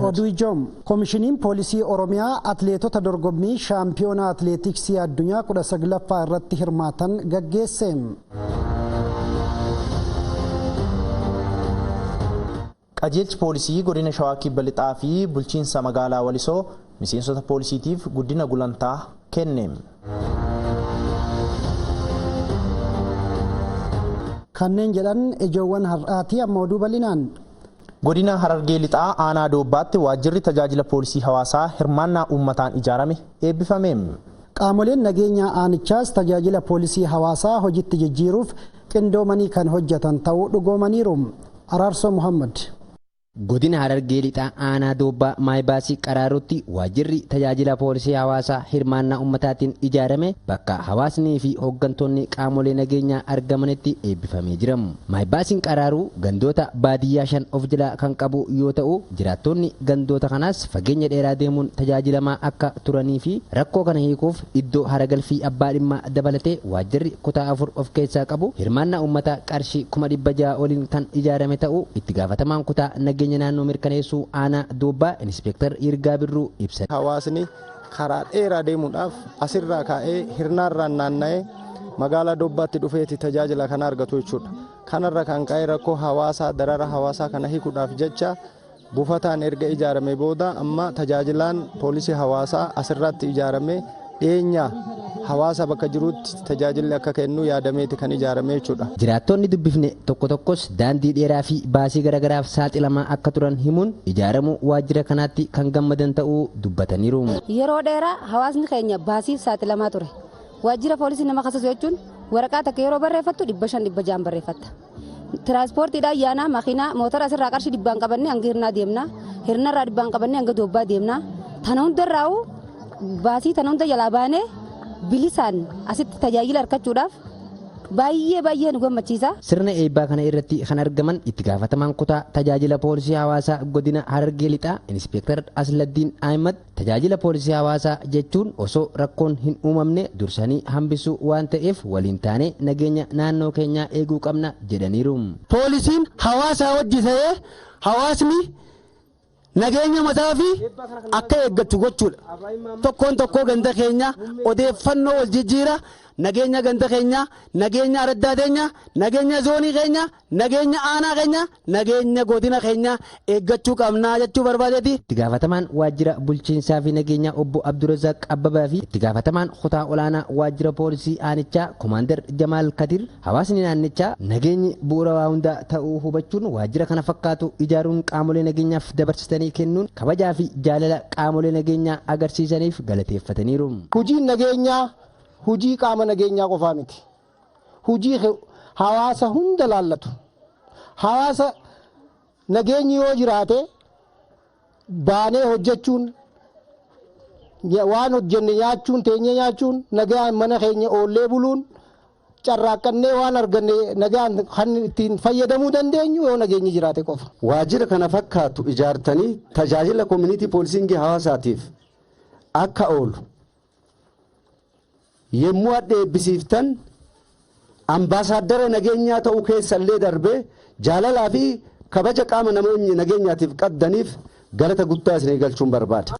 Oduu ijoom Koomishiniin Poolisii Oromiyaa atleetota dorgommii shaampiyoonaa atleetiksii addunyaa 19ffaa irratti hirmaatan gaggeesse. Qajeelchi poolisii godina Shawaa Kibba Lixaa fi bulchiinsa magaalaa Walisoo miseensota poolisiitiif guddina gulantaa kenne. Kanneen jedhan ijoowwan har'aati, amma oduu bal'inaan. Godina Harargee Lixaa aanaa Doobbaatti waajjirri tajaajila poolisii hawaasaa hirmaannaa uummataan ijaarame eebbifame. Qaamoleen nageenyaa aanichaas tajaajila poolisii hawaasaa hojiitti jijjiiruuf qindoomanii kan hojjetan ta'uu dhugoomaniiru. Araarsoo Muhammad. Godina Harargee Lixaa aanaa Doobbaa Maayibaasii Qaraarutti waajjirri tajaajila poolisii hawaasaa hirmaannaa uummataatiin ijaarame bakka hawaasnii fi hooggantoonni qaamolee nageenyaa argamanitti eebbifamee jira. Maayibaasiin Qaraaruu gandoota baadiyyaa 5 of jalaa kan qabu yoo ta'u, jiraattonni gandoota kanaas fageenya dheeraa deemuun tajaajilamaa akka turanii fi rakkoo kana hiikuuf iddoo haragalfii abbaa dhimmaa dabalatee waajjirri kutaa 4 of keessaa qabu hirmaannaa uummataa qarshii 600,000 oliin kan ijaarame ta'uu itti gaafatamaan kutaa nageenya naannoo mirkaneessuu aanaa Doobbaa Inspektar Yirgaa Birruu ibsa. Hawaasni karaa dheeraa deemuudhaaf asirraa ka'ee hirnaarraan naanna'ee magaalaa Doobbaatti dhufeeti tajaajila kana argatu jechuudha. Kanarra kan ka'e rakkoo hawaasaa darara hawaasaa kana hiikuudhaaf jecha buufataan erga ijaarame booda amma tajaajilaan poolisii hawaasaa asirratti ijaarame dhiyeenya hawaasa bakka jirutti tajaajilli akka kennu yaadameeti kan ijaarame jechuudha. Jiraattonni dubbifne tokko tokkos daandii dheeraa fi baasii garaagaraaf saaxilamaa akka turan himuun ijaaramuu waajjira kanaatti kan gammadan ta'uu dubbataniiru. Yeroo dheeraa hawaasni keenya baasiif saaxilamaa ture. Waajjira poolisii nama kasasu jechuun waraqaa takka yeroo barreeffattu 500 600 barreeffatta. Tiraanspoortiidhaan yaanaa makiinaa mootora asirraa qarshii 100 qabannee hanga hirnaa deemna. Hirnarraa 100 qabannee hanga Doobbaa deemna. Tana hundarraa'u baasii tana hunda jalaa baanee bilisaan asitti tajaajila argachuudhaaf baay'ee baay'ee nu gammachiisa. Sirna eebbaa kana irratti kan argaman itti gaafatamaan kutaa tajaajila poolisii hawaasaa godina Harargee Lixaa Inspektar Asladdiin Ahmad tajaajila poolisii hawaasaa jechuun osoo rakkoon hin uumamne dursanii hambisuu waan ta'eef waliin taanee nageenya naannoo keenyaa eeguu qabna jedhaniiru. Poolisiin hawaasaa wajji ta'ee hawaasni nageenya mataa fi akka eeggatu gochuudha. Tokkoon tokkoo ganda keenya odeeffannoo wal jijjiira, nageenya ganda keenya, nageenya araddaa keenya, nageenya zoonii keenya, nageenya aanaa keenya, nageenya godina keenya eeggachuu qabnaa jechuu barbaadeeti. Itti gaafatamaan waajjira bulchiinsaa fi nageenyaa obbo Abdurrazaaq Abbabaa fi itti gaafatamaan kutaa olaanaa waajjira poolisii aanichaa Komaander Jamaal Kadir hawaasni naannichaa nageenyi bu'uura waa hundaa ta'uu hubachuun waajjira kana fakkaatu ijaaruun qaamolee nageenyaaf dabarsitanii kennuun kabajaa fi jaalala qaamolee nageenyaa agarsiisaniif galateeffataniiru. Hojiin nageenyaa hojii qaama nageenyaa qofaa miti. Hojii hawaasa hunda laallatu. Hawaasa nageenyi yoo jiraate baanee hojjechuun waan hojjenne nyaachuun teenyee nyaachuun nagaan mana keenya oollee buluun carraaqqannee waan arganne nagaan kan ittiin fayyadamuu dandeenyu yoo nageenyi jiraate qofa. Waajjira kana fakkaatu ijaartanii tajaajila koomunitii poolisiingii hawaasaatiif akka oolu yemmuu adda eebbisiiftan ambaasaaddara nageenyaa ta'uu keessallee darbee jaalalaa fi kabaja qaama namoonni nageenyaatiif qabdaniif galata guddaa isinii galchuun barbaada.